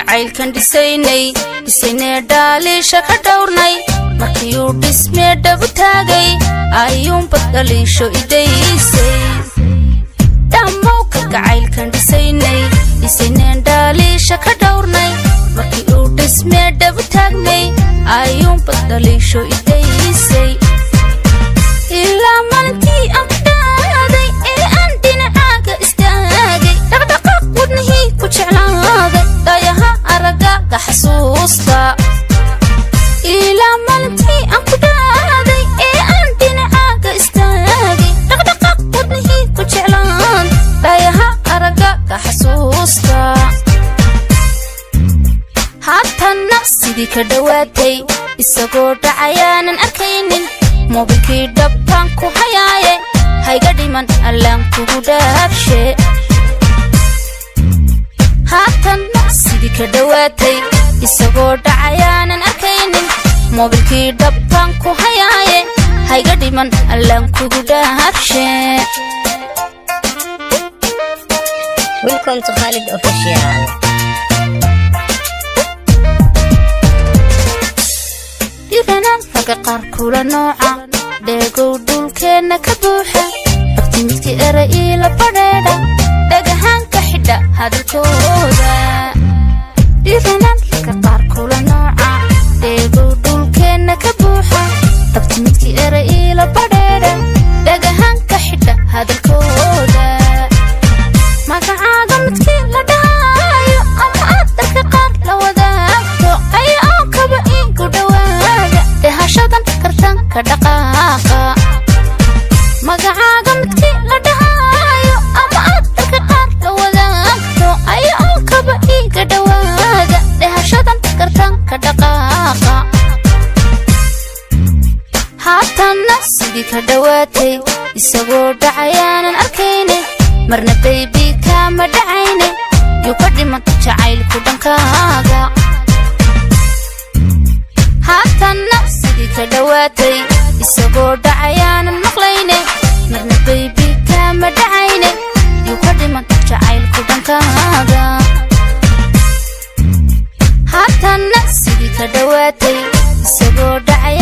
Kalgacaylkan dhisaynay, dhisaynee dhaaliisha ka dhowrnay, markiiuu dhismee dhabu taagay, ayuunbad dhaliisho idaysay. Dhammow kalgacaylkan dhisaynay, dhisayneen dhaaliisha ka dhowrnay, markii uu dhismee dhabu taagnay, ayuunbad dhaliisho idaysay. Ilaa maalintii aan ku dhaaday ee aan dhinacaaga istaagay, dhaqdhaqaaq wadnihii ku jeclaaday, dhayaha aragaaga xasuusta. Ilaa maalintii aan ku dhaaday ee aan dhinacaaga istaagay, dhaqdhaqaaq wadnihii ku jeclaaday, dhayaha aragaaga xasuusta. Haatanna sidii ka dhowaatay, isagoo dhacayaanan arkaynin, moobilkii dhabtaan ku hayaaye, hayga dhiman, allaan kugu dhaabshe. Haatanna sidii ka dhowaatay, isagoo dhacayaanan arkaynin, moobilkii dhabtaan ku hayaaye, hayga dhiman, allaan kugu dhaabshe. Welcome to Khalid Official. Dhiranaan ragga qaar kula nooca, dheegow dhulkeenna ka buuxa, xogti midkii eray iila badheedha, dhagahaanka xidha hadalkooda. Dhiranaan ragga qaar kula nooca, dheegow dhulkeenna ka buuxa, xogti midkii eray iila badheedha, dhagahaanka xidha hadalkooda. Magacaaga midkii la dhahaayo ama aad dadka qaar la wadaagto, aya oo kaba iigu dhowaada, dhehashadan kartanka dhaqaaqa. Magacaaga midkii la dhahaayo ama aad dadka qaar la wadaagto, aya oo kaba iiga dhowaada, dhehashadan kartanka dhaqaaqa. Haatanna sidii ka dhowaatay, isagoo dhacayaanan arkayne, marna baby kaama dhacayne, yuu ka dhiman jacaylku dhankaaga. Haatanna sidii ka dhowaatay, isagoo dhacayaanan maqlayne, marna baby kaama dhacayne, yuu ka dhiman jacaylku dhankaaga. Haatanna sidii ka dhowaatay, isagoo dhacay.